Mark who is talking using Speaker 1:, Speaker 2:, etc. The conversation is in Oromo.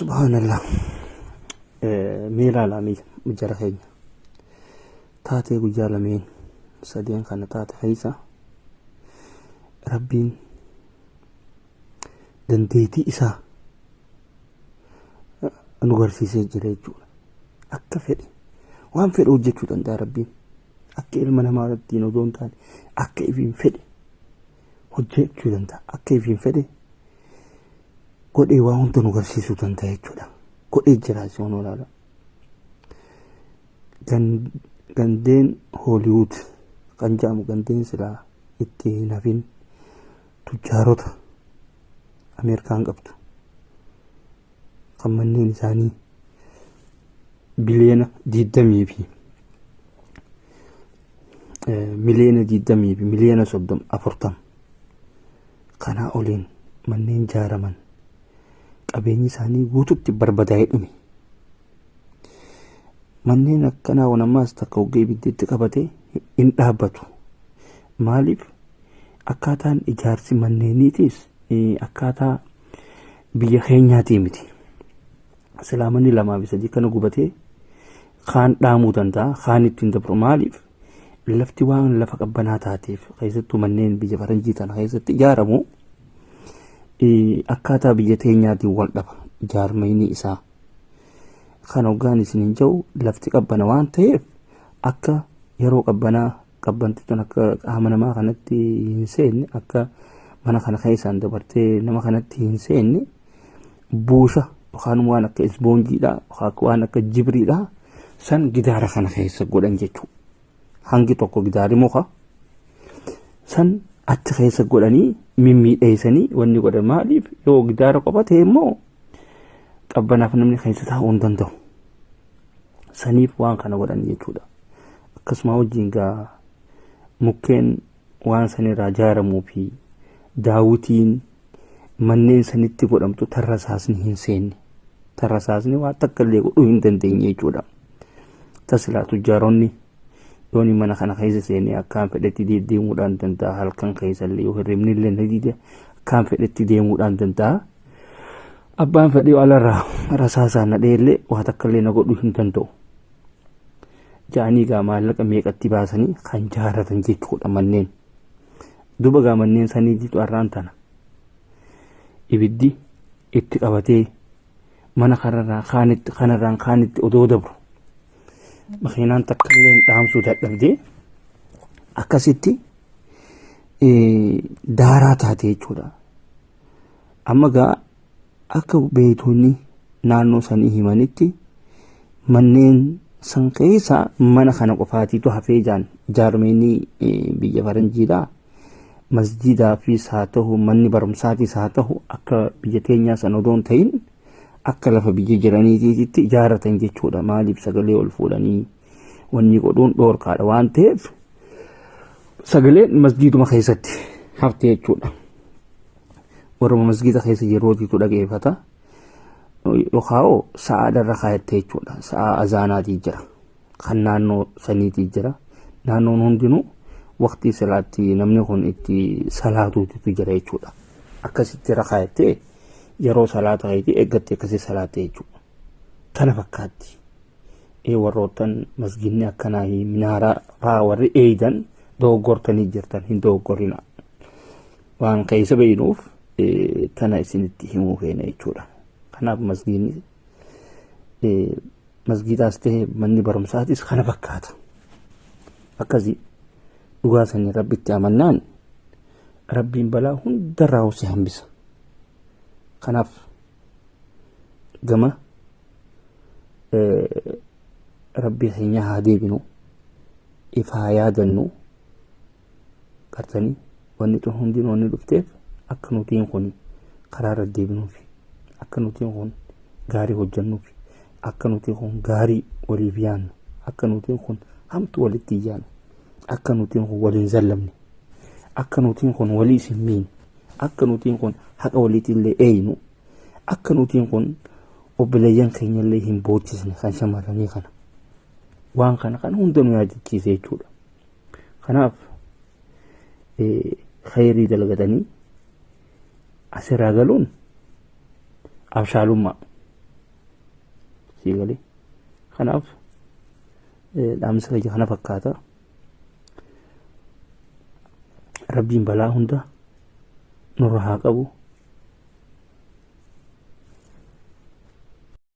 Speaker 1: Subhaanallah. Mee ilaalaa mee jara keenya. Taatee guyyaa lameen sadeen kana taate keessa Rabbiin dandeettii isaa nu garsiisee jira jechuudha. Akka fedhe waan fedhe hojjechuu danda'a Rabbiin. Akka ilma namaa ittiin odoo hin taane akka ifiin fedhe hojjechuu danda'a. Akka ifiin fedhe godhee waa hunda nu garsiisuu danda'a jechuudha. Godhee jira si waan olaanaa. Gandeen Hooliwuud kan jedhamu gandeen silaa itti hin hafin tujjaarota Ameerikaan qabdu kan manneen isaanii biliyoona digdamii fi miliyoona digdamii fi miliyoona soddoma afurtama kanaa oliin manneen jaaraman qabeenyi isaanii guututti barbadaa'ee dhume. Manneen akkanaa kun ammaas takka hoggee ibiddi itti qabate hin dhaabbatu. Maaliif akkaataan ijaarsi manneeniitiis akkaataa biyya keenyaatii miti. Silaa manni lamaa fi sadii kana gubatee kaan dhaamuu danda'a kaan ittiin dabru maaliif lafti waan lafa qabbanaa taateef keessattuu manneen biyya faranjii tana keessatti ijaaramu akkaataa biyya teenyaatiin wal dhaba jaarmayni isaa. Kan hoggaan isin hin jiru lafti qabbana waan ta'eef akka yeroo qabbanaa qabbanti tun akka qaama namaa kanatti hin seenne akka mana kana keessaan dabartee nama kanatti hin seenne buusha yookaan waan akka isboonjiidha yookaan waan akka jibriidha san gidaara kana keessa godhan jechuudha. Hangi tokko gidaarri muka san achi keessa godhanii mimmiidheessanii wanni godhan maaliif yoo gidaara qofa ta'e immoo qabbanaaf namni keessa taa'uu hin danda'u. Saniif waan kana godhan jechuudha. Akkasuma wajjin gaa mukkeen waan sanirraa ijaaramuu fi daawwitiin manneen sanitti godhamtu tarrasaasni hin seenne. Tarrasaasni waan takka illee godhuu hin dandeenye jechuudha. Tasilaa tujjaaronni yooni mana kana keessa seenee akkaan fedhetti deemuudhaan danda'a halkan keessa illee yoo hirribni illee na dide akkaan fedhetti deemuudhaan danda'a. Abbaan fedhii alarraa rasaasaan na dheellee waa takka illee na godhuu hin danda'u. Ja'anii gaa maallaqa meeqatti baasanii kan jaaratan jechuudha manneen. Duba gaa manneen saniititu har'aan tana. Ibiddi itti qabatee mana kanarraa kaanitti kanarraan kaanitti odoo dabru makiinaan takka illee dhaamsuu dadhabdee akkasitti daaraa taate jechuudha. Amma gaa akka beektonni naannoo sanii himanitti manneen san keessa mana kana qofaatiitu hafee jaan jaarmeenii biyya faranjiidha. Masjiidaafis haa ta'u manni barumsaatis haa ta'u akka biyya teenyaa san odoo hin ta'in akka lafa biyya jiraniitiitti ijaarratan jechuudha. Maaliif sagalee ol fuudhanii wanni godhuun dhoorkaadha waan ta'eef sagaleen masjiiduma keessatti hafte jechuudha. Warruma masjiida keessa yerootiitu dhageeffata. Yookaan sa'aa irra kaayatte jechuudha. Sa'aa azaanaatii jira. Kan naannoo saniitii jira. Naannoon hundinuu waqtii salaatti namni kun itti salaatuutu jira jechuudha. Akkasitti irra kaayattee yeroo salaata keetii eeggattee akkasii salaatte jechuudha. Tana fakkaatti. Warroottan masgiidni akkanaa minaaraa fa'aa warri eeydan dogoggortanii jirtan hin dogoggorina. Waan keessa beeynuuf tana isinitti himuu feena jechuudha. Kanaaf masgiidni masgiidaas ta'e manni barumsaatis kana fakkaata. Akkasii dhugaa sanii rabbitti amannaan rabbiin balaa hundarraa si hambisa. Kanaaf gama rabbii keenya haa deebinu if haa yaadannu gartanii wanni tun hundinuu wanni dhufteef akka nutiin kun karaa irra deebinuuf akka nutiin kun gaarii hojjennuuf akka nutiin kun gaarii waliif yaannu akka nutiin kun hamtu walitti hin yaanne akka nutiin kun waliin zallamne akka nutiin kun walii isin miine akka nutiin kun haqa waliitti illee eeynu akka nutiin kun obboleeyyan keenya illee hin boochisne kan shamarranii kana waan kana kan hunda nu yaadachiise jechuudha. Kanaaf khayrii dalagatanii asirraa galuun abshaalummaa. Sii galee. Kanaaf dhaamsa kiyya kana fakkaata. Rabbiin balaa hunda nurra haa qabu.